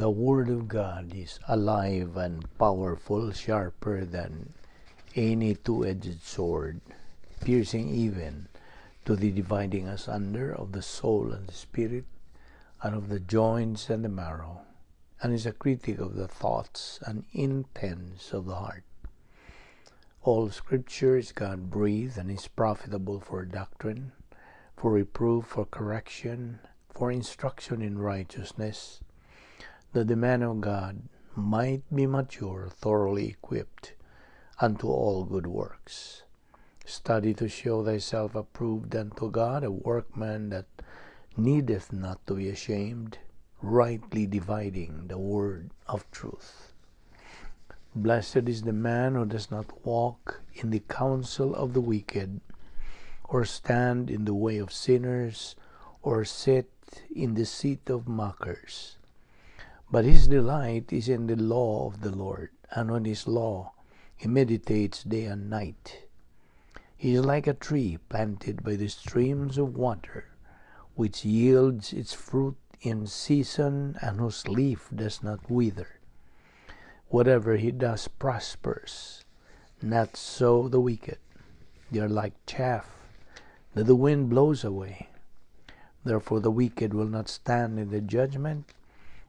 The Word of God is alive and powerful, sharper than any two-edged sword, piercing even to the dividing asunder of the soul and the spirit, and of the joints and the marrow, and is a critic of the thoughts and intents of the heart. All Scripture is God-breathed and is profitable for doctrine, for reproof, for correction, for instruction in righteousness, that the man of God might be mature, thoroughly equipped unto all good works. Study to show thyself approved unto God, a workman that needeth not to be ashamed, rightly dividing the word of truth. Blessed is the man who does not walk in the counsel of the wicked, or stand in the way of sinners, or sit in the seat of mockers. But his delight is in the law of the Lord, and on his law he meditates day and night. He is like a tree planted by the streams of water, which yields its fruit in season and whose leaf does not wither. Whatever he does prospers. Not so the wicked. They are like chaff that the wind blows away. Therefore the wicked will not stand in the judgment,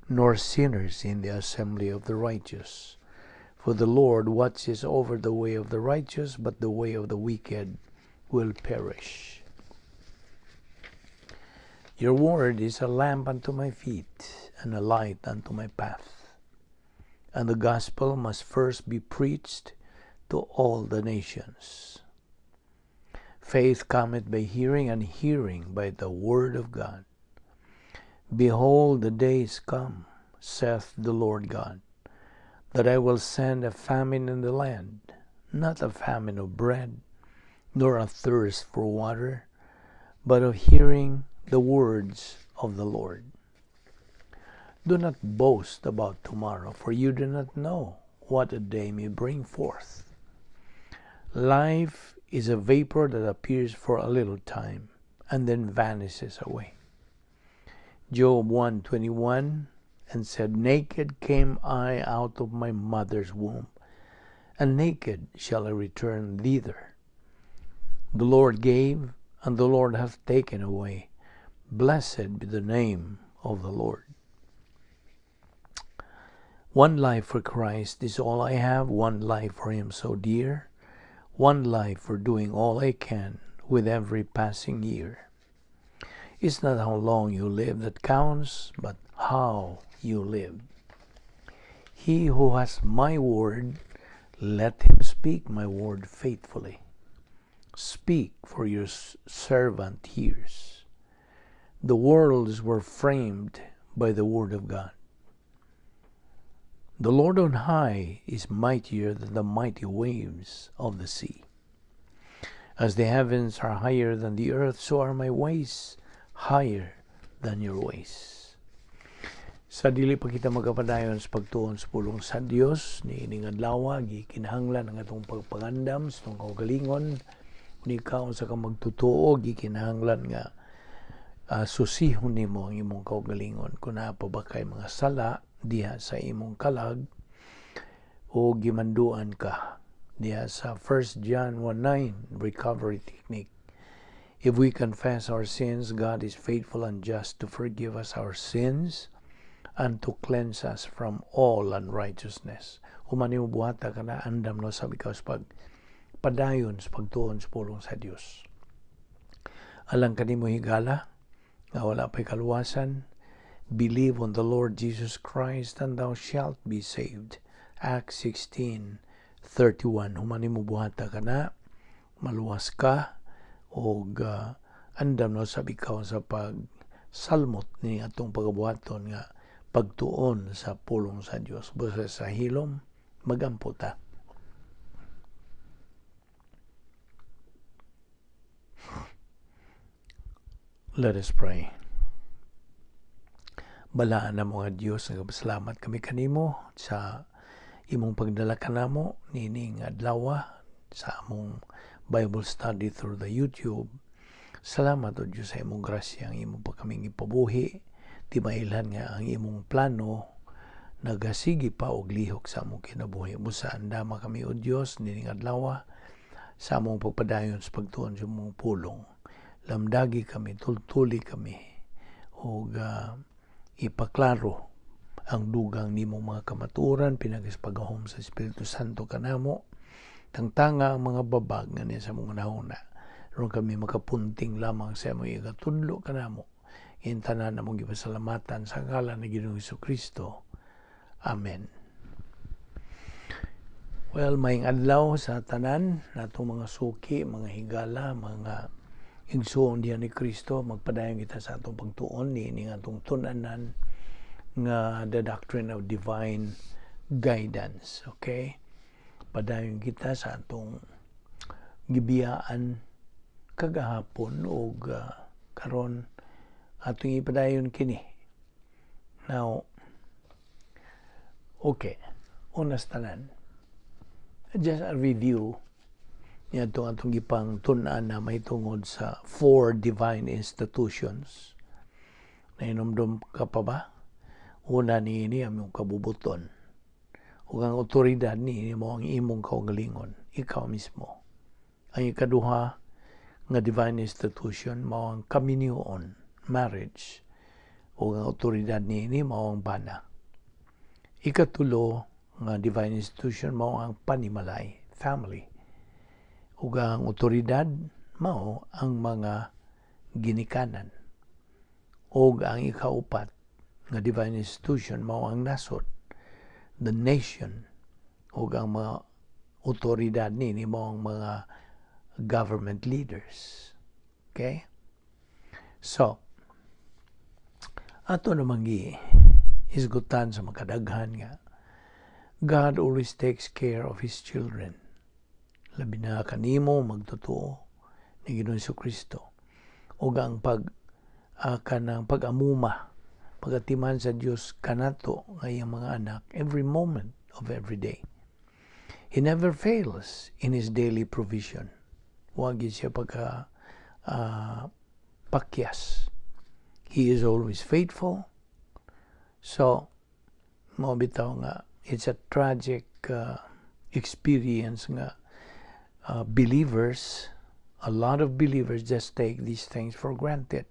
nor sinners in the assembly of the righteous. For the Lord watches over the way of the righteous, but the way of the wicked will perish. Your word is a lamp unto my feet and a light unto my path. And the gospel must first be preached to all the nations. Faith cometh by hearing, and hearing by the word of God. Behold, the days come, saith the Lord God, that I will send a famine in the land, not a famine of bread, nor a thirst for water, but of hearing the words of the Lord. Do not boast about tomorrow, for you do not know what a day may bring forth. Life is a vapor that appears for a little time and then vanishes away. Job 1:21, and said, "Naked came I out of my mother's womb, and naked shall I return thither. The Lord gave, and the Lord hath taken away. Blessed be the name of the Lord." One life for Christ is all I have, one life for Him so dear, one life for doing all I can with every passing year. It's not how long you live that counts, but how you live. He who has my word, let him speak my word faithfully. Speak, for your servant hears. The worlds were framed by the word of God. The Lord on high is mightier than the mighty waves of the sea. As the heavens are higher than the earth, so are my ways higher than your ways. Sa dili pa kita magkapadayon sa pagtuon sa pulong sa Dios niining adlaw, gikinahanglan ang atong pagpangandam sa atong kaugalingon. Kung ikaw sa ka magtutuo, gikinahanglan nga susihon nimo ang imong kaugalingon kung naa pa ba kay mga sala diha sa imong kalag o gimanduan ka diha sa 1 John 1:9 recovery technique. If we confess our sins, God is faithful and just to forgive us our sins and to cleanse us from all unrighteousness. Human nimo buhata kana, andam no sa ikaw sa pagpadayon sa pagtuon sa pulong sa Dios. Alang kanimo higala nga wala pa'y kaluwasan, believe on the Lord Jesus Christ and thou shalt be saved. Acts 16:31. Human nimo buhata kana, maluwas ka og andam no sab ikaw sa pagsalmot ni atong pagabuhaton nga pagtuon sa pulong sa Dios. Busa sa hilom, magampo ta. Let us pray. Balaan na mga Dios, nagpasalamat kami kanimo sa imong pagdala kanamo niining adlaw sa among Bible study through the YouTube. Salamat o Dios sa imong grasya ang imong pa kaming ipabuhi. Di mailhan nga ang imong plano Nagasigi pa og lihok sa among kinabuhi. Busa andama kami, O Dios, nining adlaw sa among pagpadayon sa pagtuon sa imong pulong. Lamdagi kami, tultuli kami, ug ipaklaro ang dugang nimong mga kamatuoran pinaagi sa paggahom sa Espiritu Santo kanamo. Tangtanga ang mga babag nga niya sa among hunahuna aron kami makapunting lamang sa imong igatudlo kanamo. Intanan among gipasalamatan sa ngalan ni Ginoong Kristo. Amen. Well, maayong adlaw sa tanan natong mga suki, mga higala, mga igsuon diha ni Kristo. Magpadayon kita sa atong pagtuon ni atong tun-anan nga the doctrine of divine guidance. Okay? Padayon kita sa atong gibiyaan kagahapon ug karon atong ipadayon kini. Now, okay, una sa tanan, just a review niadtong atong gipang tun-an na mahitungod sa four divine institutions. Nahinomdom ka pa ba? Una niini, ang imong kabubuton. Ug ang otoridad niini mao ang imong kaugalingon, ikaw mismo. Ang ikaduha nga divine institution mao ang kaminyoon, marriage. Ug ang otoridad niini mao ang bana. Ikatulo nga divine institution mao ang panimalay, family. Ug ang otoridad mao ang mga ginikanan. Ug ang ikaupat nga divine institution mao ang nasod, the nation. Ug ang mga otoridad nini mao ang mga government leaders. Okay? So, ato namang hisgutan sa makadaghan nga God always takes care of His children. Labi na kanimo magtotoo ni Ginoong Kristo. Ug ang pag kanang pag-amuma, pagatiman sa Dios kanato nga iyang mga anak every moment of every day. He never fails in His daily provision. Wa gyud siya pagka pakyas. He is always faithful. So, mao bitaw nga it's a tragic experience nga believers, a lot of believers just take these things for granted.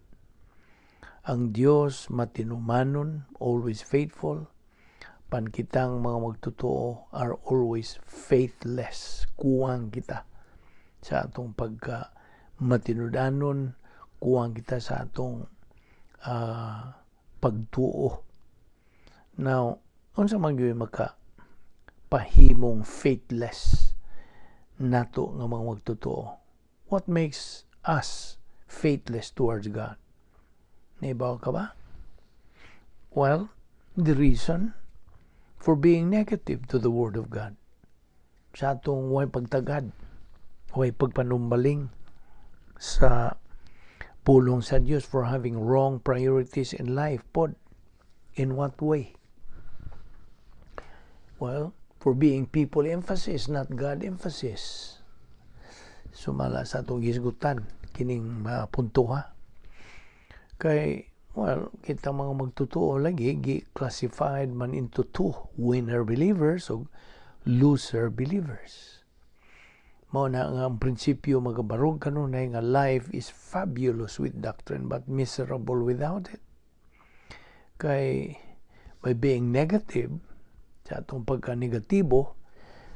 Ang Dios matinumanon, always faithful, pan kitang mga magtotoo are always faithless. Kuwang kita sa atong pagka matinudanon, kuwang kita sa atong pagtuo. Now, unsa man gyud maka pahimong faithless nato nga mga magtotoo? What makes us faithless towards God? Naibaw ka ba? Well, the reason for being negative to the Word of God. Sa atong way pagtagad, way pagpanumbaling sa pulong sa Dios, for having wrong priorities in life pod. In what way? Well, for being people emphasis, not God emphasis. Sumala sa atong hisgutan, kining punto ha. Kay, well, kita mga magtotoo lagi, gi-classified man into two, winner believers o loser believers. Mao na nga ang prinsipyo magabarog kanunay nga life is fabulous with doctrine but miserable without it. Kay by being negative, sa atong pagka-negatibo,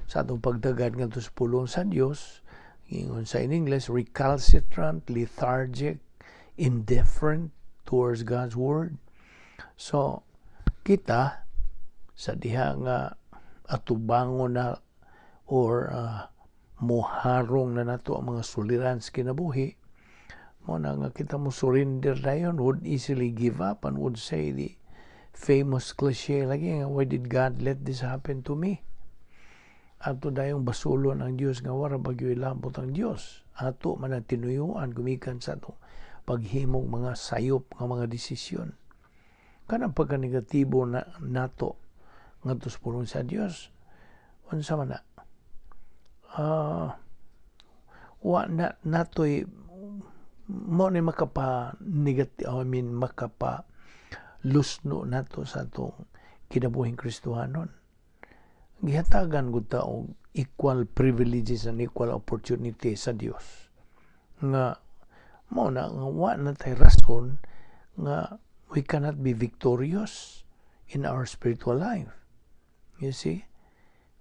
sa atong pagtagad ngadto sa pulong sa Dios, ingon sa in English, recalcitrant, lethargic, indifferent towards God's word. So, kita sa diha nga atubangon na or muharong na nato ang mga suliran sa kinabuhi, mo na nga kita mo surrender dayon, would easily give up and would say the famous cliche lagi nga, "Why did God let this happen to me?" Ato dayong basulon ang Dios nga wara ba gyud labot ang Dios. Ato man ang tinuyuan gumikan sa atong paghimog mga sayop nga mga desisyon. Kanang pagka-negatibo na nato ngadto sa pulong sa Dios, unsa man na wa na natoy mo ni makapa negative, I mean, makapa lusno nato sa atong kinabuhing Kristohanon. Gihatagan gud ta og equal privileges and equal opportunity sa Dios. Nga mao na nga wa na tay rason nga we cannot be victorious in our spiritual life. You see?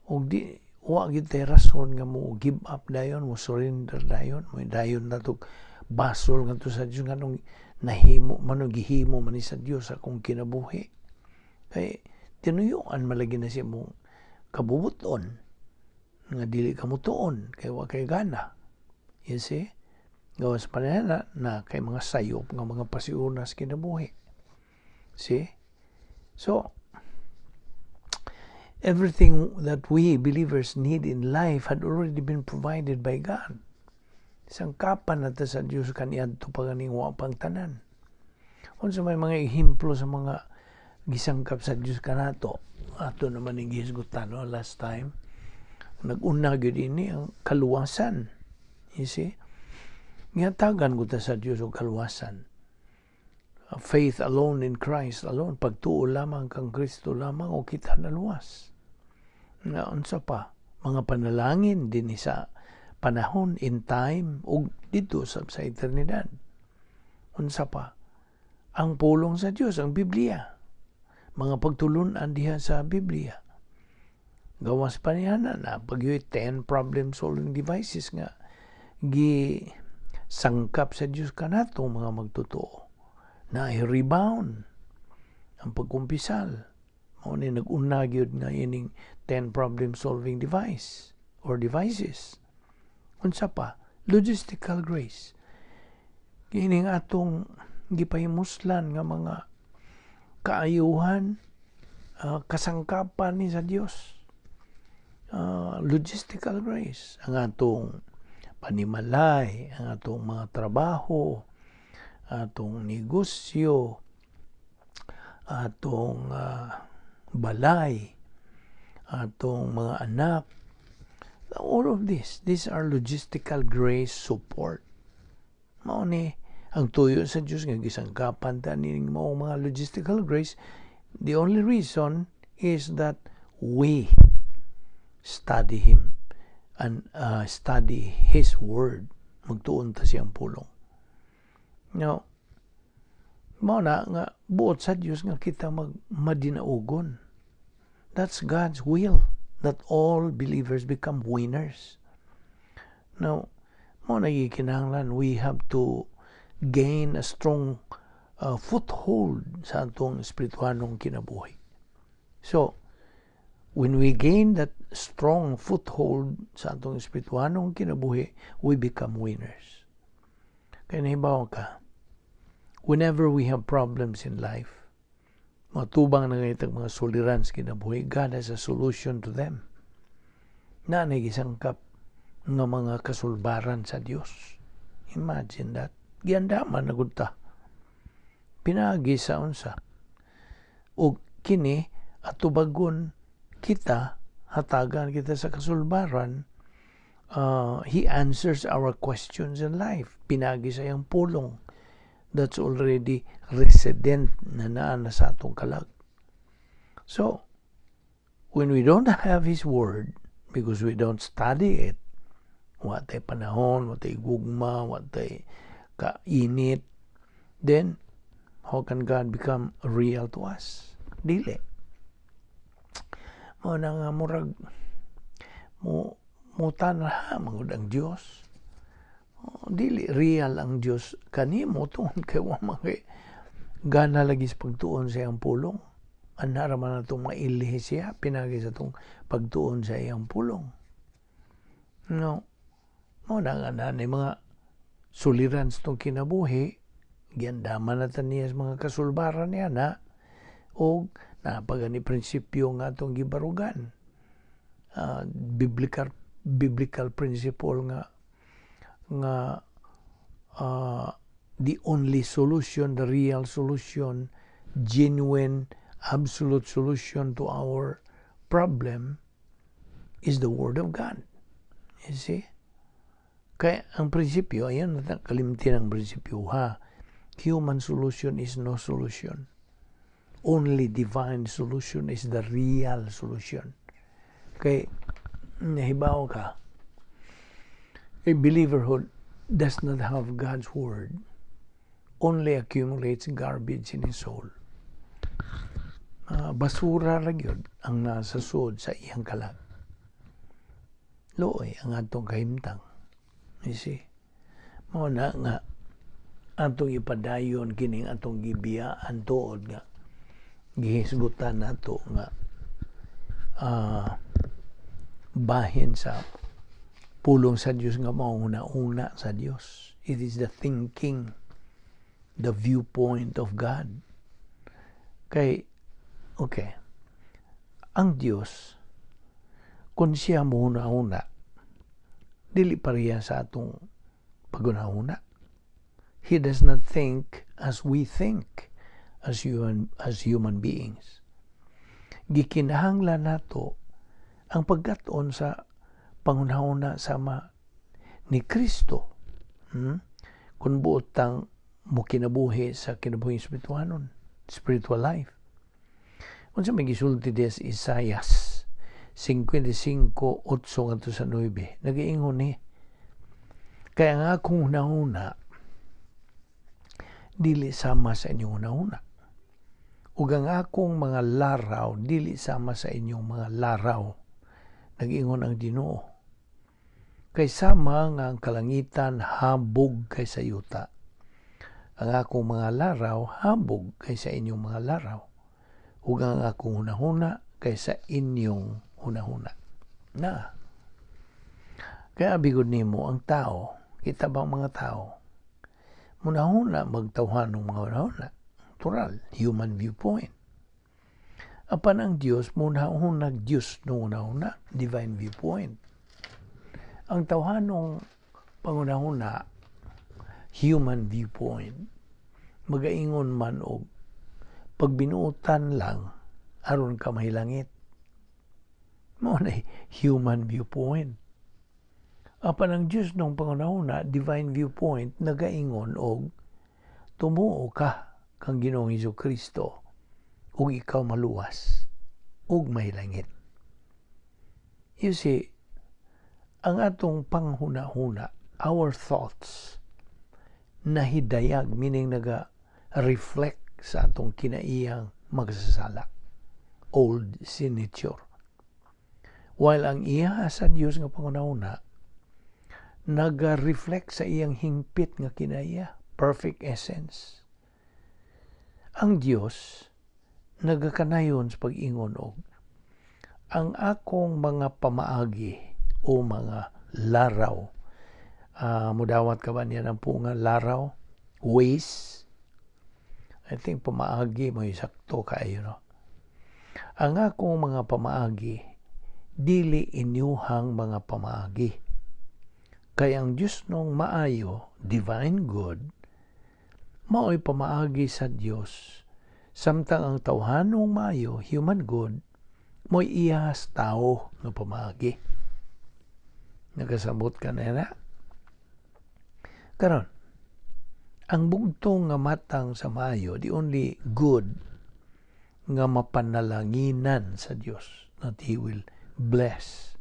Ug di wa gyud tay rason nga mo give up dayon, mo surrender dayon, mo dayon na to basol ngadto sa Dios, nganong nahimo man, gihimo man ni sa Dios akong kinabuhi. Kay tinuyuan malagi na siya mong kabubuton nga dili ka mutuon kay wa kay gana. You see? Gawas pa na na kay mga sayop nga mga pasiunas kinabuhi. See? So, everything that we believers need in life had already been provided by God. Sangkapan na ta sa Dios kaniadto pa ganing wa pang tanan. Unsa may mga ehemplo sa mga gisangkap sa Dios kanato? Ato naman ning gihisgutan, no, last time. Nag-una gyud ini ang kaluwasan. You see? Gihatagan ko ta sa Dios og kaluwasan. Faith alone in Christ alone. Pagtuo lamang kang Kristo lamang o kita naluwas. Nga unsa pa? Mga panalangin din sa panahon, in time, ug dito sa eternidad. Unsa pa? Ang pulong sa Dios, ang Biblia. Mga pagtulunan diha sa Biblia. Gawas pa niya na na pag 10 problem solving devices nga gi sangkap sa Dios kanato mga magtotoo na rebound ang pagkumpisal. Mao ni nag-una gyud nga ining 10 problem solving device or devices. Unsa pa? Logistical grace. Kining atong gipahimuslan nga mga kaayuhan, kasangkapan ni sa Dios. Logistical grace ang atong panimalay, ang atong mga trabaho, atong negosyo, atong balay, atong mga anak. All of this, these are logistical grace support. Mao ni ang tuyo sa Dios nga gisangkapan ta ning mao mga logistical grace. The only reason is that we study Him and study His Word. Magtuon ta siyang pulong. Now, mao na nga buot sa Dios nga kita mag madinaugon. That's God's will, that all believers become winners. Now, mao na kinahanglan we have to gain a strong foothold sa atong espirituhanong kinabuhi. So, when we gain that strong foothold sa atong espirituhanong kinabuhi, we become winners. Kaya nahibaw ka, whenever we have problems in life, matubang na ngayon mga suliran sa kinabuhi, God has a solution to them. Na gisangkap nga mga kasulbaran sa Dios. Imagine that. Giandaman na gud ta. Pinagi sa unsa. O kini atubagon kita, hatagan kita sa kasulbaran, He answers our questions in life. Pinagi sa iyang pulong that's already resident na naa na sa atong kalag. So, when we don't have His Word, because we don't study it, wa tay panahon, wa tay gugma, wa tay kainit, then how can God become real to us? Dili. Mao na nga murag mo mutanha man ang Dios. Oh, dili real ang Dios kanimo tungod kay wa man kay gana lagi sa pagtuon sa iyang pulong. Anha ra man atong mailhi siya pinagi sa atong pagtuon sa iyang pulong. No. Mao na nga na mga suliran sa itong kinabuhi, giandaman na ta niya sa mga kasulbaran niya na, o napagani prinsipyo nga atong gibarugan. Biblical principle nga the only solution, the real solution, genuine, absolute solution to our problem is the Word of God. You see? Kaya ang prinsipyo, ayan, kalimtin ang prinsipyo, ha? Human solution is no solution. Only divine solution is the real solution. Kay nahibaw ka, a believer who does not have God's word only accumulates garbage in his soul. Basura ra gyud ang nasa suod sa iyang kalag. Luoy ang atong kahimtang. You see? Mao na nga atong ipadayon kining atong gibiyaan tuod nga gihisgutan nato nga bahin sa pulong sa Dios nga mauna-una sa Dios. It is the thinking, the viewpoint of God. Kay, okay, ang Dios, kung siya muna-una, dili pareha sa atong paghuna-huna. He does not think as we think as human beings. Gikinahanglan nato ang pagkat-on sa panghuna-huna sama ni Kristo. Kung buot tang mo kinabuhi sa kinabuhi espirituhanon, spiritual life. Unsa may gisulti des Isaias 55:8 ngadto sa 9? Nagaingon ni, "Kaya ang akong hunahuna dili sama sa inyong hunahuna, ug ang akong mga laraw dili sama sa inyong mga laraw, nag-ingon ang Ginoo. Kay sama nga ang kalangitan habog kaysa yuta, ang akong mga laraw habog kaysa inyong mga laraw, ug ang akong hunahuna kaysa inyong hunahuna." Na. Kaya bigod nimo ang tao, kita ba ang mga tao? Munahuna magtawhanong mga hunahuna. Natural, human viewpoint. Apan ang Dios munahuna Dios no hunahuna, divine viewpoint. Ang tawhanong pangunahuna, human viewpoint, magaingon man og pagbinuotan lang aron ka mahilangit. Mao na human viewpoint. Apan ang Diyos nung pangunahuna, divine viewpoint, nagaingon og tumuo ka kang Ginoong Hesus Kristo ug ikaw maluwas ug mahilangit. You see, ang atong panghuna-huna, our thoughts, nahidayag, meaning naga-reflect sa atong kinaiyang magsasala, old sin nature. While ang iya sa Dios nga panghuna-huna, naga-reflect sa iyang hingpit nga kinaiya, perfect essence. Ang Dios nagakanayon sa pag-ingon og ang akong mga pamaagi o mga laraw. Mudawat ka ba niya ng punga laraw? Ways? I think pamaagi mo sakto kaayo, no? Ang akong mga pamaagi, dili inyuhang mga pamaagi. Kay ang Diyos nung maayo, divine good, mao'y pamaagi sa Dios. Samtang ang tawhanong maayo, human good, mo'y iyas tao nga pamaagi. Nagasamot ka na na? Karon, ang bugtong nga matang sa maayo, the only good nga mapanalanginan sa Dios that He will bless,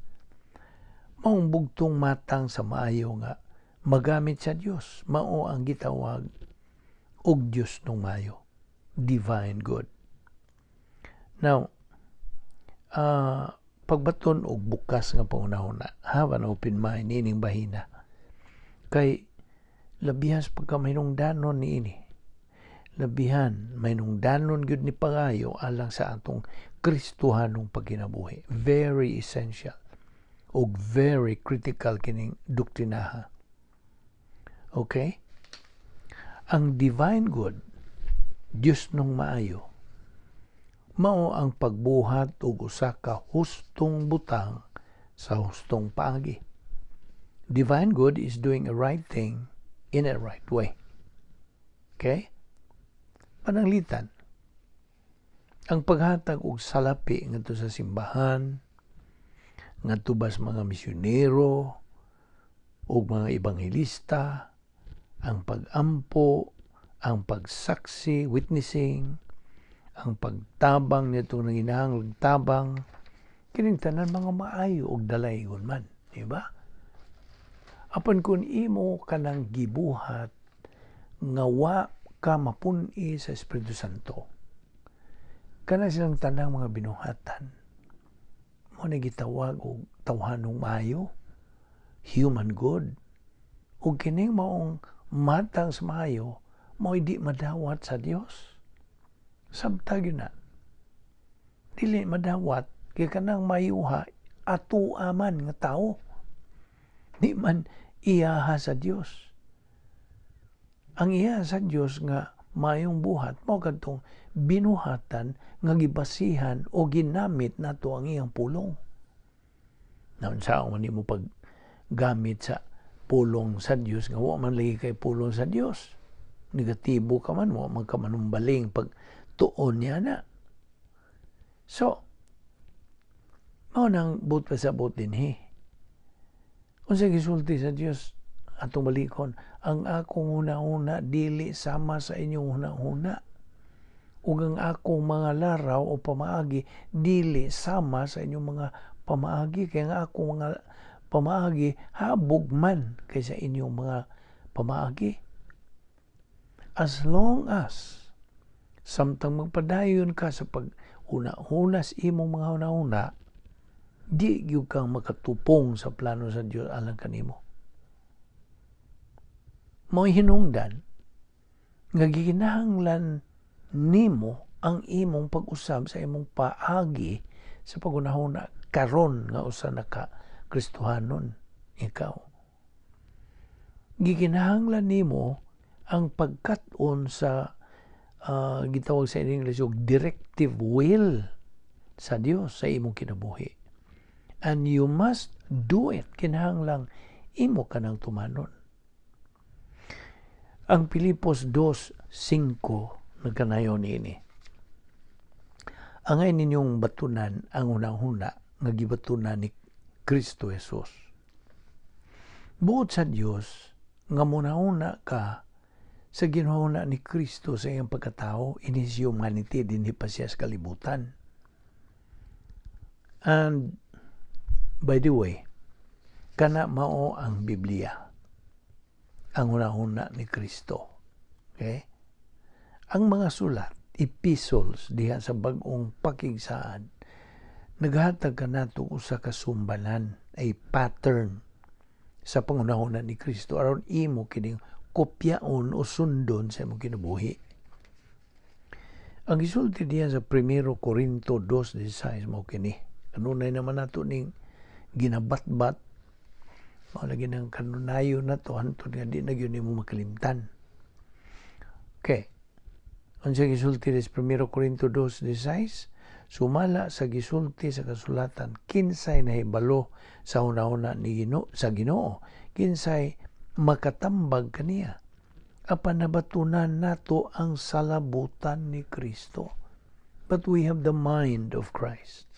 maong bugtong matang sa maayo nga magamit sa Dios, mao ang gitawag og Dios nung maayo, divine good. Now, pagbaton og bukas nga panghunahuna, have an open mind niining bahina. Kay labihan sa pagka mahinungdanon niini. Labihan, mahinungdanon gyud ni pangayo alang sa atong Kristohanong pagkinabuhi. Very essential ug very critical kining doktrinaha. Okay? Ang divine good, Dios nung maayo, mao ang pagbuhat og usa ka hustong butang sa hustong paagi. Divine good is doing a right thing in a right way. Okay? Pananglitan, ang paghatag og salapi ngadto sa simbahan, ngadto ba sa mga misyonero ug mga ebanghelista, ang pag-ampo, ang pagsaksi, witnessing, Ang pagtabang nito nanginahanglang tabang, kining tanan mga maayo og dalaygon man, di ba? Apan kung imo kanang gibuhat nga wa ka mapun-i sa Espiritu Santo, kana silang tanang mga binuhatan mo na gitawag og tawhanong maayo, human good. Ug kining maong matang sa maayo mao di madawat sa Dios. Sabta gyud na. Dili madawat kay kanang mayuha atua man nga tao. Di man iyaha sa Dios. Ang iya sa Dios nga mayong buhat mao kadtong binuhatan nga gibasihan o ginamit nato ang iyang pulong. Naunsa man nimo paggamit sa pulong sa Dios nga wa man lagi kay pulong sa Dios? Negatibo ka man, wa man ka manumbaling pag tuon niya na. So, mao nang buot pasabot dinhi. Unsa gisulti sa Dios, atong balikon, "Ang akong hunahuna dili sama sa inyong hunahuna ug ang akong mga laraw o pamaagi dili sama sa inyong mga pamaagi, kay ang akong mga pamaagi habog man kaysa inyong mga pamaagi." As long as samtang magpadayon ka sa pag-una-una sa imong mga hunahuna, di gyud kang makatupong sa plano sa Dios alang kanimo. Mo'y hinungdan nga gikinahanglan nimo ang imong pag-usab sa imong paagi sa paghunahuna karon nga usa na ka Kristohanon ikaw. Gikinahanglan nimo ang pagkat-on sa gitawag sa English og directive will sa Dios sa imong kinabuhi. And you must do it. Kinahanglang imo kanang tumanon. Ang Pilipos 2:5 nagkanayon ini. "Angay ninyong batunan ang hunahuna nga gibatunan ni Kristo Jesus." Buot sa Dios nga munahuna ka sa ginahuna ni Kristo sa iyang pagkatao, in his humanity dinhi pa siya sa kalibutan. And by the way, kana mao ang Biblia. Ang hunahuna ni Kristo. Okay? Ang mga sulat, epistles diha sa Bag-ong Pakigsaad, naghatag kanato usa ka sumbanan, ay pattern sa panghunahuna ni Kristo aron imo kining kopyaon o sundon sa imong kinabuhi. Ang gisulti diha sa 1 Corinto 2:16 mao kini. Kanunay naman nato ning ginabatbat, mao lagi nang kanunayon na to hantod nga di na gyud nimo makalimtan. Okay. Unsa gisulti sa 1 Corinto 2:16? "Sumala sa gisulti sa kasulatan, kinsay nahibalo sa hunahuna ni Ginoo sa Ginoo, kinsay makatambag kaniya? Apan nabatunan nato ang salabutan ni Kristo." But we have the mind of Christ.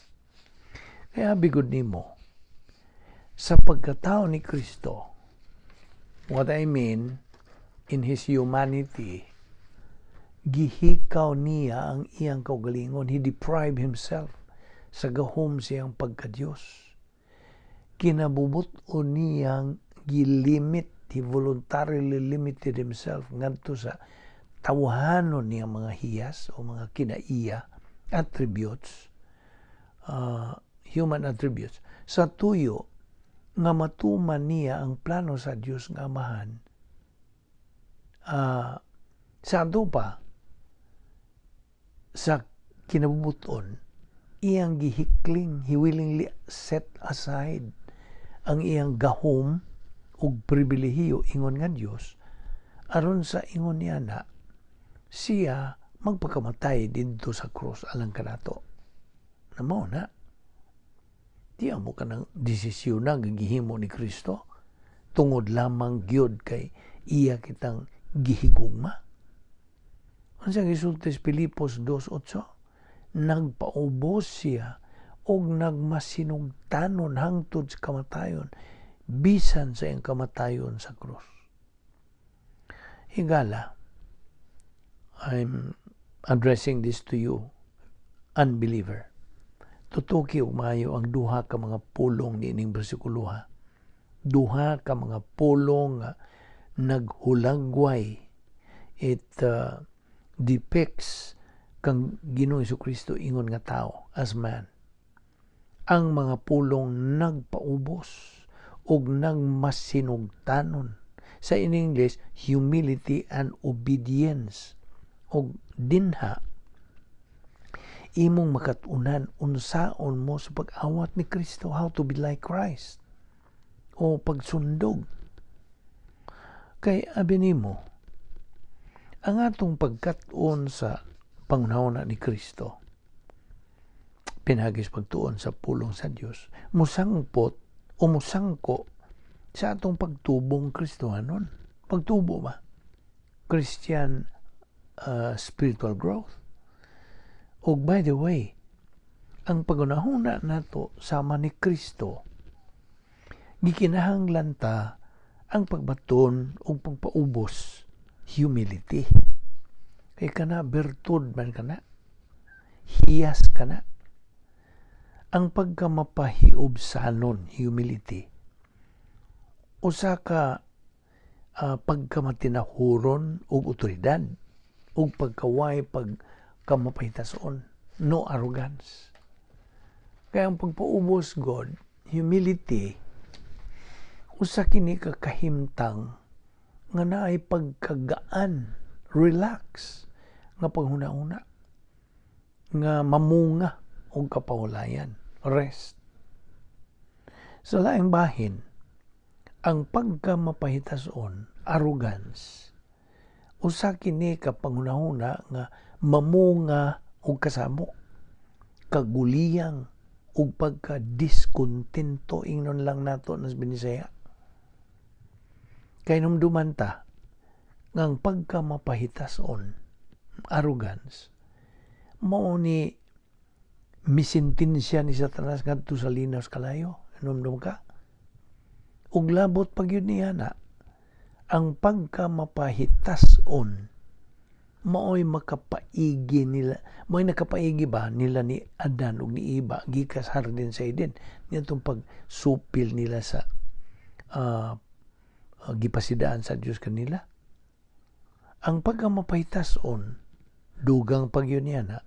Kaya bigod nimo sa pagkatao ni Kristo, what I mean, in His humanity, gihikaw niya ang iyang kaugalingon. He deprived Himself sa gahom siyang pagka-Diyos. Kinabubut-on niyang gilimit, he voluntarily limited himself ngadto sa tawhanon niya mga hiyas o mga kinaiya, attributes, human attributes, sa tuyo nga matuman niya ang plano sa Dios nga Amahan. Sa ato pa, sa kinabubuton, iyang gihikling, he willingly set aside ang iyang gahom ug pribilehiyo ingon nga Dios aron sa ingon niya na siya magpakamatay didto sa krus alang kanato. Na mao na. Di amo kanang desisyon na gihimo ni Kristo tungod lamang gyud kay iya kitang gihigugma. Unsa gisulti sa Pilipos 2:8? Nagpaubos siya og nagmasinugtanon hangtod sa kamatayon, bisan sa iyang kamatayon sa krus. Higala, I'm Addressing this to you, unbeliever. Tutuki og maayo ang duha ka mga pulong niining bersikulo, ha. Duha ka mga pulong nga naghulagway. It depicts kang Ginoong Kristo ingon nga tao, as man. Ang mga pulong "nagpaubos" ug "nagmasinugtanon". Sa in English, humility and obedience. Og dinha imong makatunan unsaon mo sa pag-awat ni Kristo, how to be like Christ o pagsundog. Kay abi nimo, ang atong pagkat-on sa panghunahuna ni Kristo pinaagi sa pagtuon sa pulong sa Dios musangpot o musangko sa atong pagtubong Kristohanon, pagtubo ba, Christian spiritual growth. Ug by the way, ang paghunahuna nato sama ni Kristo, gikinahanglan ta ang pagbaton ug pagpaubos, humility. Kay kana bertud man kana. Hiyas kana. Ang pagkamapahiubsanon, humility, usa ka pagkamatinahuron ug otoridad ug pagkaway pagkamapahitason, no arrogance. Kaya ang pagpaubos god, humility, usa kini ka kahimtang nga naay pagkagaan, relax nga paghuna-huna nga mamunga og kapahulayan, rest. Sa laing bahin, ang pagkamapahitason, arrogance, usa kini ka panghunahuna nga mamunga og kasamok, kaguliyang ug pagka-diskontento, ingnon lang nato nas Binisaya. Kay numduman ta nga ang pagkamapahitason, arrogance, mao ni misintensya ni Satanas ngadto sa linaw sa kalayo. Numdum ka? Ug labot pag yun niya na, ang pagkamapahitason maoy makapaigi nila, maoy nakapaigi ba nila ni Adan ug ni Eva gikas hardin sa Eden niadtong pagsupil nila sa gipasidaan sa Dios kanila. Ang pagkamapahitason, dugang pag yun niya na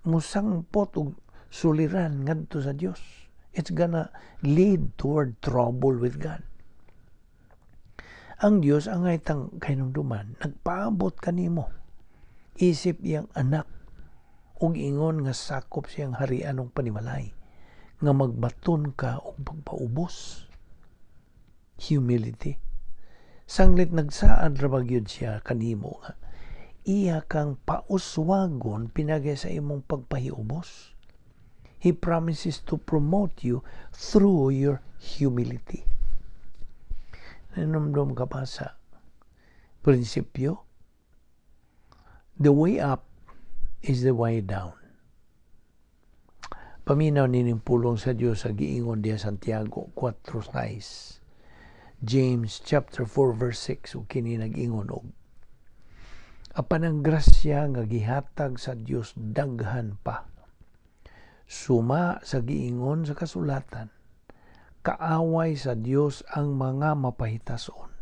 musangpot og suliran ngadto sa Dios. It's gonna lead toward trouble with God. Ang Dios angay tang kahinumduman, nagpaabot kanimo isip iyang anak ug ingon nga sakop siyang harian og panimalay nga magbaton ka og pagpaubos, humility. Sanglit nagsaad ra ba gyud siya kanimo nga iya kang pauswagon pinaagi sa imong pagpahiubos. He promises to promote you through your humility. Nanumdum ka pa sa prinsipyo? The way up is the way down. Paminaw nining pulong sa Dios sa giingon diha Santiago 4:6. James chapter 4 verse 6, ug kini nag-ingon og apan ang grasya nga gihatag sa Dios daghan pa. Suma sa giingon sa kasulatan, kaaway sa Dios ang mga mapahitason,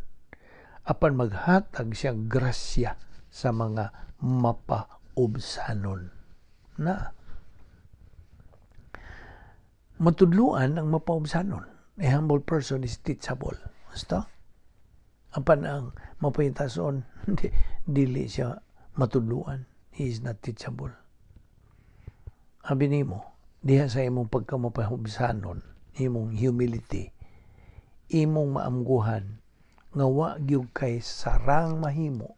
apan maghatag siya grasya sa mga mapaubsanon. Na matudluan ang mapaubsanon. A humble person is teachable. Basta apan ang mapahitason, dili siya matudluan. He is not teachable. Abi nimo, diha sa imong pagkamapahubsanon, imong humility, imong maamguhan nga wa gyud kay sarang mahimo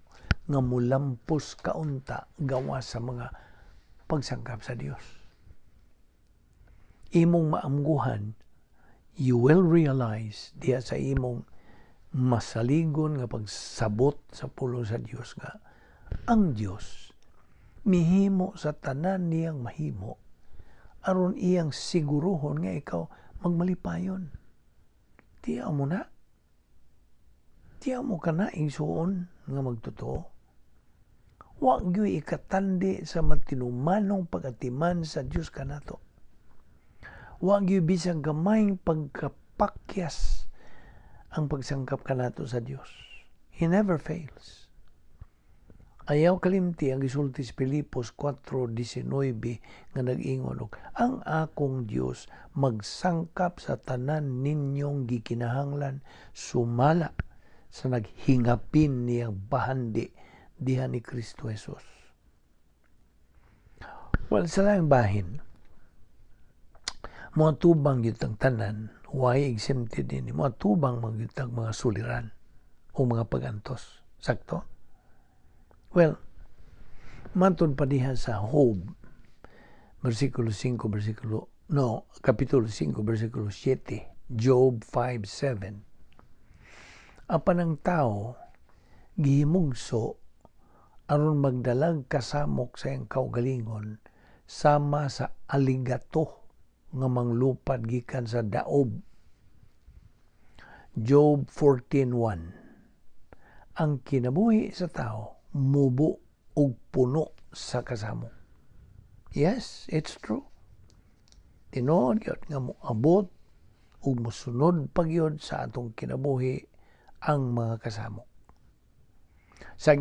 nga mulampos kaunta gawas sa mga pagsangkap sa Dios. Imong maamguhan, you will realize diha sa imong masaligon nga pagsabot sa pulong sa Dios nga ang Dios mihimo sa tanan niyang mahimo aron iyang siguruhon nga ikaw magmalipayon. Tiyaw mo na. Tiyaw mo ka na igsuon nga magtotoo. Wa gyuy ikatandi sa matinumanong pag-atiman sa Dios kanato. Wa gyuy bisan gamayng pagkapakyas ang pagsangkap kanato sa Dios. He never fails. Ayaw kalimti ang gisulti sa Filipos 4:19 nga nag-ingon og ang akong Dios magsangkap sa tanan ninyong gikinahanglan sumala sa naghingapin niyang bahandi diha ni Kristo Jesus. Well, sa laing bahin, moatubang gyud tang tanan, way exempted dinhi, moatubang man gyud tag mga suliran o mga pagantos. Sakto? Well, matod pa diha sa Job, versikulo 5, versikulo, no, kapitulo 5, versikulo 7, Job 5:7. Apan ang tao, gihimugso aron magdalag kasamok sa iyang kaugalingon sama sa aligato nga manglupad gikan sa daob. Job 14:1. Ang kinabuhi sa tao mubo og puno sa kasamok. Yes, it's true. Tinuod gyud nga moabot ug mosunod pa gyud sa atong kinabuhi ang mga kasamok. Sa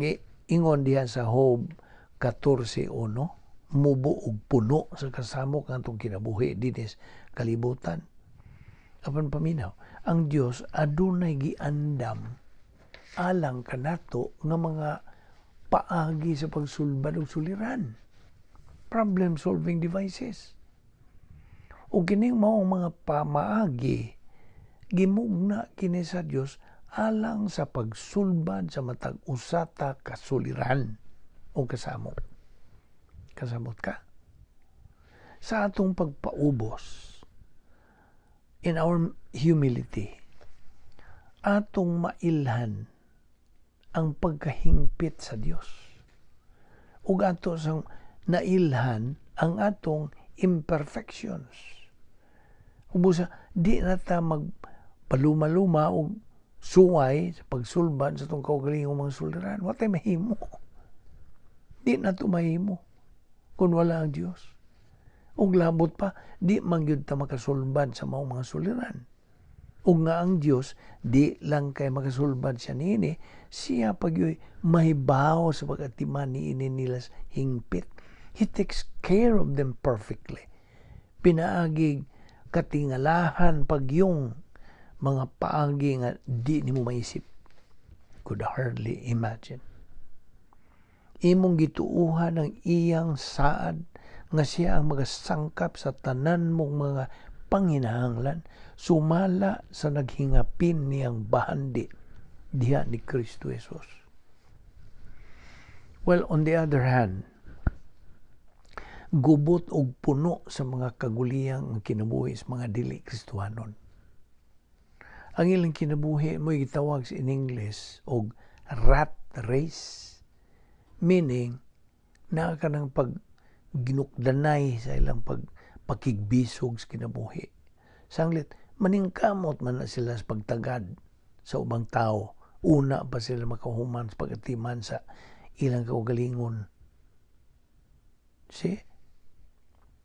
ingon diha sa Job 14:1, mubo og puno sa kasamok ang atong kinabuhi dinhi sa kalibutan. Apan paminaw, ang Dios adunay giandam alang kanato nga mga paagi sa pagsulbad og suliran. Problem solving devices. O kining maong mga pamaagi, gimugna kini sa Dios alang sa pagsulbad sa matag usa ta ka suliran o kasamok. Kasabot ka? Sa atong pagpaubos, in our humility, atong mailhan ang pagkahingpit sa Dios. Ug ato sang nailhan ang atong imperfections. Ubusa, di na ta magpaluma-luma og suway sa pagsulbad sa atong kaugalingong mga suliran. Wa tay mahimo. Di na to mahimo kung wala ang Dios. Ug labot pa, di man gyud ta makasulbad sa maong mga suliran. Ug nga ang Dios di lang kay makasulbad siya niini, siya pa gyud mahibaw sa pag-atiman niini nila hingpit. He takes care of them perfectly. Pinaagi katingalahan pagyong mga paagi nga di nimo maisip. Could hardly imagine. Imong gituuhan ang iyang saad nga siya ang magasangkap sa tanan mong mga panginahanglan sumala sa naghingapin niyang bahandi diha ni Kristo Jesus. Well, on the other hand, gubot og puno sa mga kaguliyang ang kinabuhi sa mga dili Kristohanon. Ang ilang kinabuhi mo gitawag in English og rat race, meaning naa ka ng pag ginukdanay sa ilang pag pakigbisog sa kinabuhi. Sanglit, maningkamot man na sila sa pagtagad sa ubang tao. Una pa sila makahuman sa pagatiman sa ilang kaugalingon. See?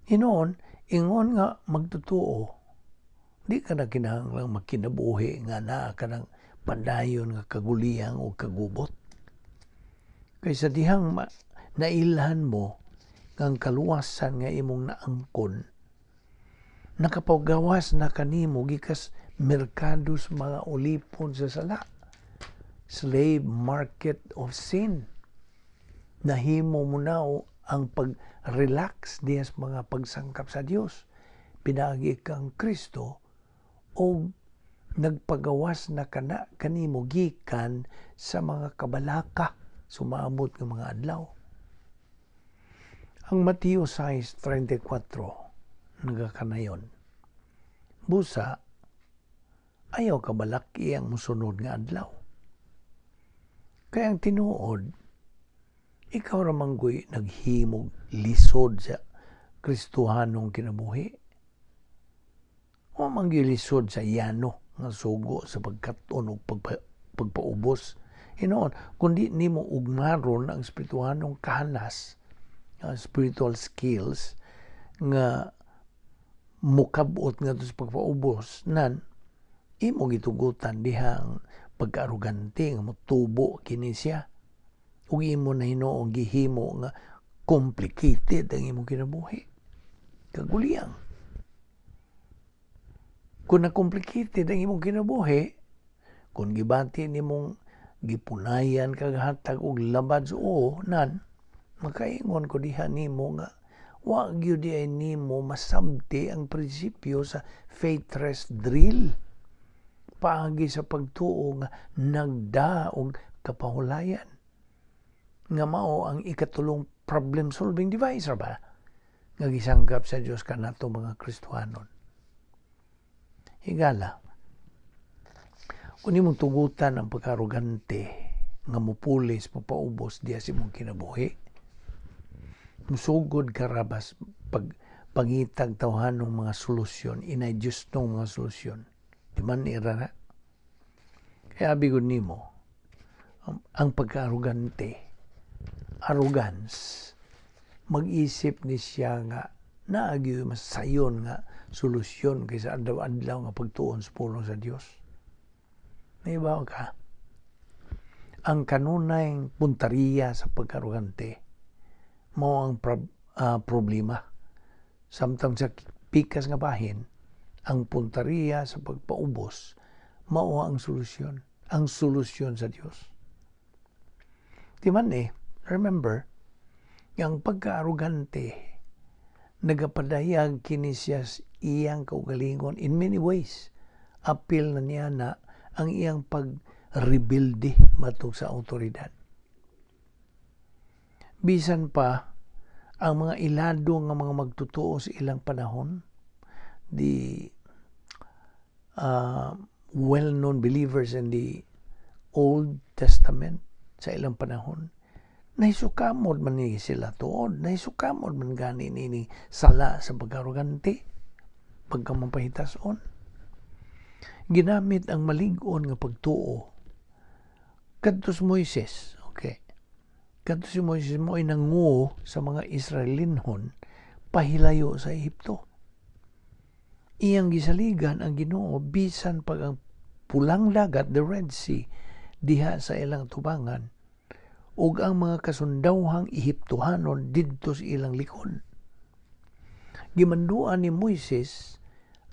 Hinoon, ingon nga magtotoo, di ka na kinahanglang magkinabuhi nga naa ka ng padayon nga kaguliyang o kagubot. Kaysa dihang nailhan mo nga ang kaluwasan nga imong naangkon, nakapagawas na kanimo gikas merkado sa mga ulipon sa sala. Slave market of sin. Nahimo mo na ang pag-relax diya sa mga pagsangkap sa Dios. Pinaagi kang Kristo o nagpagawas na kana kanimo gikan sa mga kabalaka sumaabot ng mga adlaw. Ang Mateo 6:34 nagakanayon. Busa, ayaw kabalaki ang musunod nga adlaw. Kaya ang tinuod, ikaw ramang goy naghimog lisod sa Kristohanong kinabuhi. O man lisod sa yano nga sugo sa pagkat-on o pagpaubos. Hinuon, kundi nimo ugmaron ang espirituhanong kahanas, spiritual skills nga mukabot ngadto sa pagpaubos nan imo gitugutan dihang pagkaarogante nga motubo kini siya ug imo na hinuon gihimo nga complicated ang imong kinabuhi. Kaguliyang. Kung na-complicated ang imong kinabuhi, kung gibati nimong gipunayan kag hatag og labad sa uo nan, makaingon ko diha nimo nga wa gyud ay nimo masabti ang prinsipyo sa faith rest drill paagi sa pagtuo nga nagda og kapahulayan nga mao ang ikatulong problem solving device ra ba nga gisangkap sa Dios kanato mga Kristohanon. Higala, kung imong tugutan ang pagkaarogante nga mupulis papaubos diya sa imong kinabuhi, musugod ka rabas pag pangitag tawhanong mga solusyon, inay Diyos nung mga solusyon. Di man ira na. Kaya abi gud nimo, ang pagkaarogante, arrogance, mag-isip ni siya nga naagi mas sayon nga solusyon kaysa adlaw-adlaw nga pagtuon sa pulong sa Dios. Naibaw ka? Ang kanunay puntariya sa pagkaarogante mao ang problema. Samtang sa pikas nga bahin, ang puntariya sa pagpaubos mao ang solusyon, ang solusyon sa Dios. Di man eh, remember, ang pagkaarogante nagapadayag kini siya sa iyang kaugalingon in many ways. Apil na niya na ang iyang pagrebelde matog sa autoridad. Bisan pa ang mga ilado nga mga magtotoo sa ilang panahon, the well-known believers in the Old Testament sa ilang panahon, nahisukamod man ni sila tuod, nahisukamod man gani nini sala sa pagkarugante, pagkamapahitason. Ginamit ang malig-on nga pagtuo. Kadto si Moises, okay. Kadto si Moises mo ay nanguo sa mga Israelinhon pahilayo sa Ehipto. Iyang gisaligan ang Ginoo bisan pag ang pulang dagat, the Red Sea, diha sa ilang tubangan, ug ang mga kasundawhang Ehiptohanon didto sa ilang likod. Gimanduan ni Moises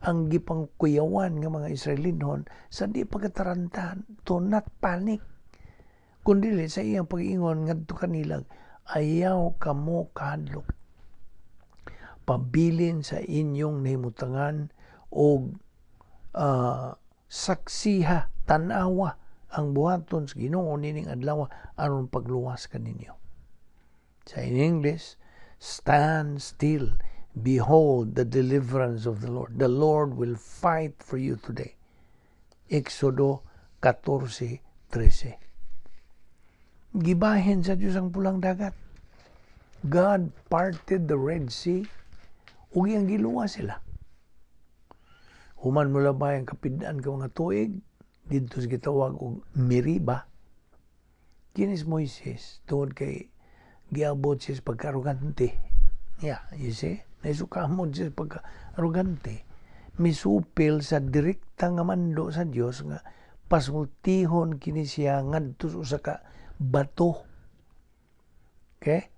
ang gipangkuyawan nga mga Israelinhon sa di pagkatarantahan, to not panic. Kundi sa iyang pag-ingon ngadto kanila, ayaw kamo kahadlok. Pabilin sa inyong nahimutangan og saksiha, tan-awa ang buhaton sa Ginoo nining adlaw aron pagluwas kaninyo. Sa in English, stand still, behold the deliverance of the Lord. The Lord will fight for you today. Exodo 14:13. Gibahin sa Diyos ang pulang dagat. God parted the Red Sea ug iyang giluwas sila. Human mo labay ang kapid-an ka mga tuig, didto sa gitawag og Meriba. Kinis Moises, tungod kay giabot siya sa pagkaarogante. Yeah, you see? Naisukamod siya sa pagkaarogante. Misupil sa direkta nga mando sa Dios nga pasultihon kini siya ngadto sa usa ka bato. Okay?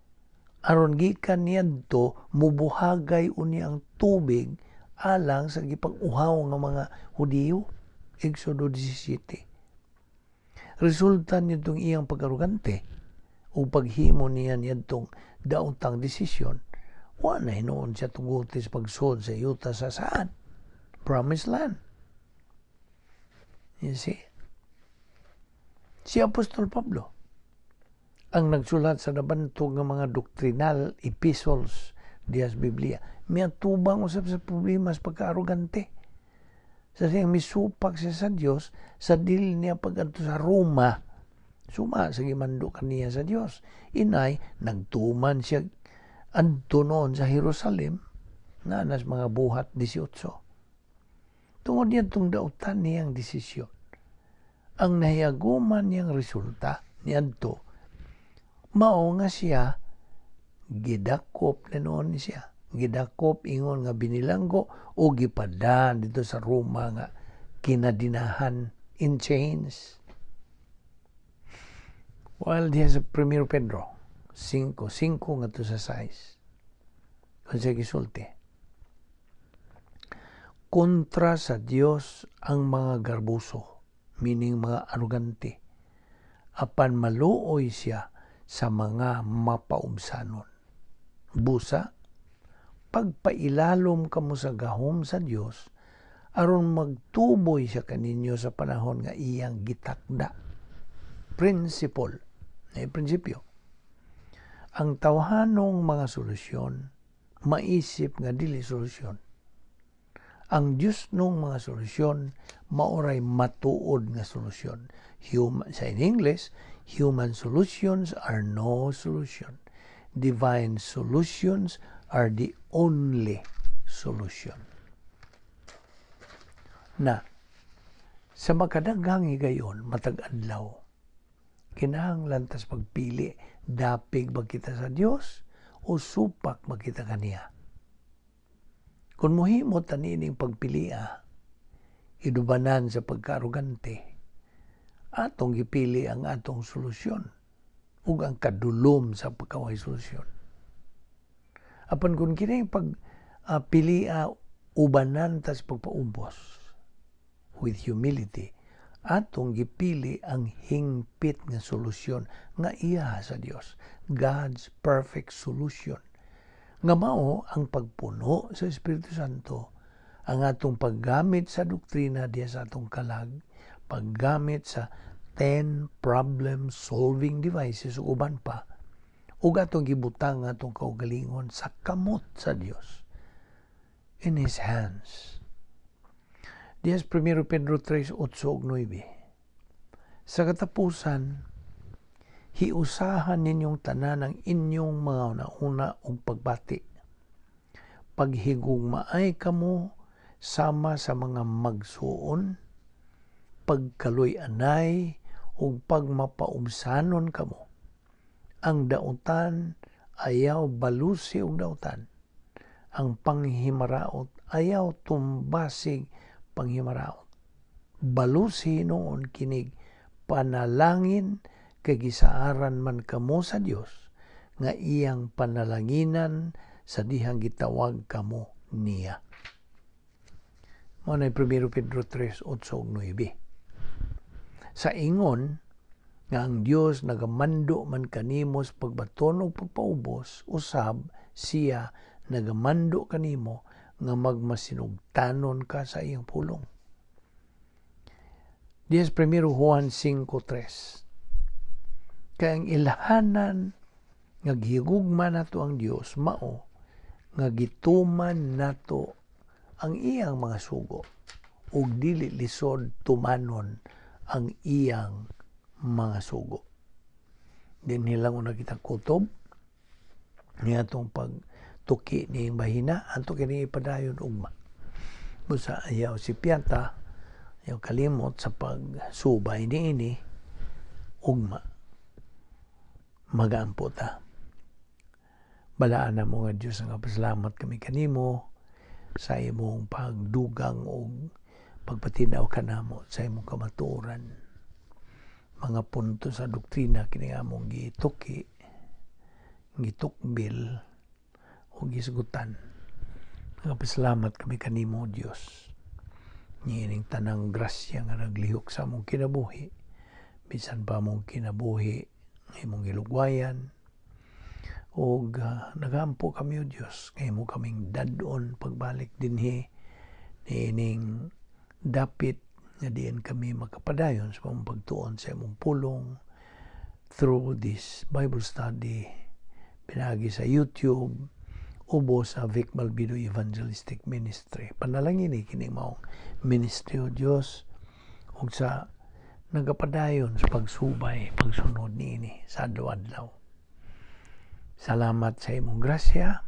Aron gikan niadto mubuhagay unya ang tubig alang sa gipang-uhaw nga mga Hudiyo. Exodo 17. Resulta nitong iyang pag-arogante o paghimo niya niyadtong daotang desisyon, wa na hinuon siya tuguti sa pagsud sa yuta sa saan? Promised land. You see? Si Apostol Pablo ang nagsulat sa nabantog nga mga doctrinal epistles diya sa Biblia. Miatubang usab sa problema sa pagkaarogante. Sa siyang misupak siya sa Dios sa dili niya pag-adto sa Roma. Suma sa gimando kaniya sa Dios. Inay nagtuman siya adto noon sa Jerusalem na nas mga buhat 18. Tungod niya itong dautan niyang desisyon. Ang nahiaguman niyang resulta niadto mao nga siya gidakop na noon siya. Gidakop ingon nga binilanggo o gipada dito sa Roma nga kinadinahan, in chains. While diha sa 1 Pedro 5, 5 ngadto sa 6, kung siya gisulti, kontra sa Dios ang mga garbuso, meaning mga arugante, apan maluoy siya sa mga mapaubsanon. Busa, pagpailalom kamo sa gahom sa Dios aron magtuboy siya kaninyo sa panahon nga iyang gitakda. Principle, ay prinsipyo. Ang tawhanong mga solusyon maisip nga dili solusyon. Ang Diyos nung mga solusyon maoray matuod nga solusyon. Human, sa in English, human solutions are no solution. Divine solutions are the only solution. Na, sa makadaghang higayon, matag adlaw, kinahanglan tas pagpili, dapig ba kita sa Dios o supak ba kita kaniya? Kung muhimo tanining pagpilia, idubanan sa pagkaarugante, atong gipili ang atong solusyon ug ang kadulom sa pagkaway solusyon. Apan kung kini pag pilia ubanan tas pagpaubos with humility, atong gipili ang hingpit nga solusyon nga iya sa Dios, God's perfect solution, nga mao ang pagpuno sa Espiritu Santo, ang atong paggamit sa doktrina diya sa atong kalag, paggamit sa 10 problem solving devices ug uban pa, ug atong gibutang atong kaugalingon sa kamot sa Dios, in His hands. Diya sa 1 Pedro 3, 8 ug 9. Sa katapusan, hiusahan ninyong tanan ang inyong mga una ug pagbati. Paghigugmaay kamo sama sa mga magsuon, pagkaluy-anay ug pagmapaubsanon kamo. Ang dautan ayaw balusi og dautan. Ang panghimaraot ayaw tumbasig panghimaraot. Balusi noon kinig panalangin kay gisaaran man kamo sa Dios nga iyang panalanginan sa dihang gitawag kamo niya. Mao na 1 Pedro 3, 8 ug 9. Sa ingon nga ang Dios nagamando man kanimo sa pagbaton og pagpaubos, usab siya nagamando kanimo nga magmasinugtanon ka sa iyang pulong. Diya sa 1 Juan 5:3. Kay ang ilhanan nga gihigugma nato ang Dios mao nga gituman nato ang iyang mga sugo, ug dili lisod tumanon ang iyang mga sugo. Dinhi lang una kita kutob ni atong pagtuki ni bahina, ato kini ipadayon ugma. Busa ayaw si Piata, ayaw kalimot sa pagsubay niini ugma. Magaampo ta. Balaan na mo nga Diyos, nga pasalamat kami kanimo sa imong pagdugang og pagpatinaw kanamo sa imong kamatuoran. Mga punto sa doktrina kini among gituki, gitukbil o gisgutan. Nagapasalamat kami kanimo, Dios. Niining tanang grasya nga naglihok sa among kinabuhi, bisan pa among kinabuhi imong gilugwayan, og nagampo kami, o Dios, nga imo kaming dad-on pagbalik dinhi niining dapit nga diin kami makapadayon sa among pagtuon sa imong pulong through this Bible study pinagi sa YouTube ubo sa Vic Malbido Evangelistic Ministry. Panalangin ni kining maong ministry, o Dios, ug sa nagapadayon sa pagsubay, pagsunod niini sa adlaw-adlaw. Salamat sa imong grasya,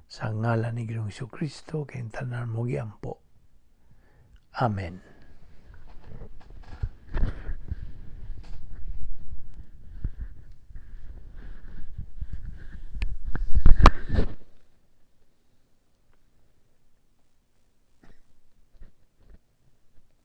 sa ngalan ni Ginoong Kristo kay tanan mo giampo. Amen.